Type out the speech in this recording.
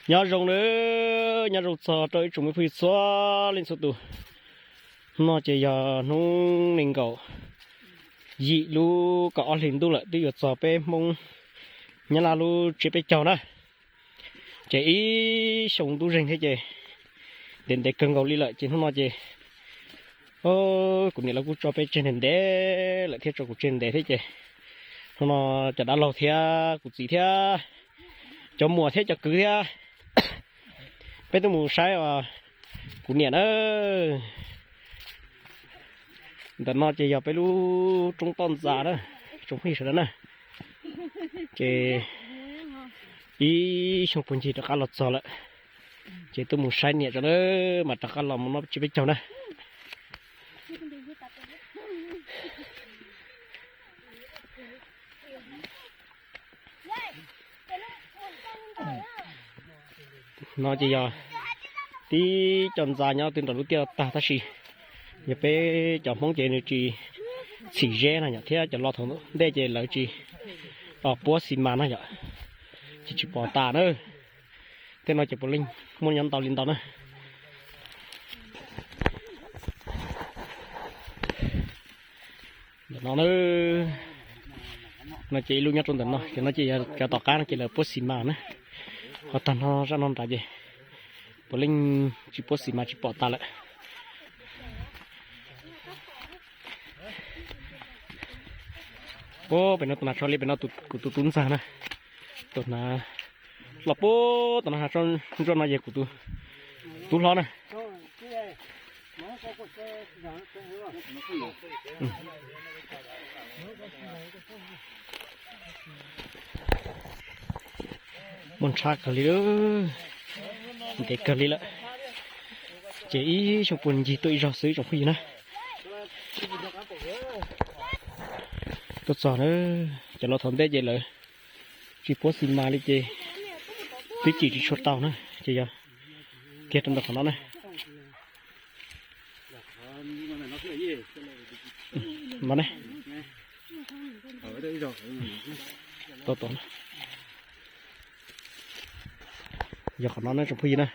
Nyob zoo nawb, nyob zoo txog rau ib tsoom me phooj ywg txhua leej txhua tus. Hnub no ces yog hnub nees nkaum yim lub kaum ob hlis ntuj lawm, twb yuav txog peb Hmoob Nyab Laj lub tsiab peb caug na. Ces ib xyoo ntuj zeeg thiab ces ntev ntev kawg nkaus li lawm ces hnub no ces kuv niam lawv kuj tso peb tseg ntev ntev lawm thiab, tso kuv tseg ntev thiab ces hnub no cov dab laug thiab kuv txiv thiab cov muam thiab cov kwv thiab peb tuaj mus saib os kuv niam na. Ntawm no ces yog peb lub roob toj ntxas na, tsoom phooj ywg sawv daws na. Ces ib xyoo puag ncig rov qab los txog lawm, ces tuaj mus saib niam tso na, mas rov qab los mus noj tsiab peb caug na. No ces yog tib co ntxa nyob twg nram lub tiaj tag tab sis yog peb cov Hmoob ces nws tsis txhim zeb no yom, thiab cov los thaum ntej ces lawv tsis puab xi mas no yom, ces tsis pom tas na. Tej no ces puav leej muaj nyob ntau li ntau na. Ntawm no na, no ces ib lub nyob rau ntawm no, ces no ces yog cov tom qab no ces lawv puab xi mas na. Ho tag no zaj no nrad ces puav leej tsis puab xi mas tsis pom tas lawm. Puag pem no tus nas tso li pem no kuv tus tub ntxawg na, tus hnav los puag tom no, tso ntsuab no yog kuv tus tub hlob na. Muaj ntshab kawg li, ntev kawg li lawm. Ces ib xyoo puag ncig tuaj ib zaug xwb tsoom phooj ywg na. Tuaj txog na, cov los thaum ntej ces lawv tsis puab xi mas li ces twb cim tsis tshua tau na, ces yog kiag rau ntawm qhov no na. No ne, tau tom, yog qhov no na tsoom phooj ywg na.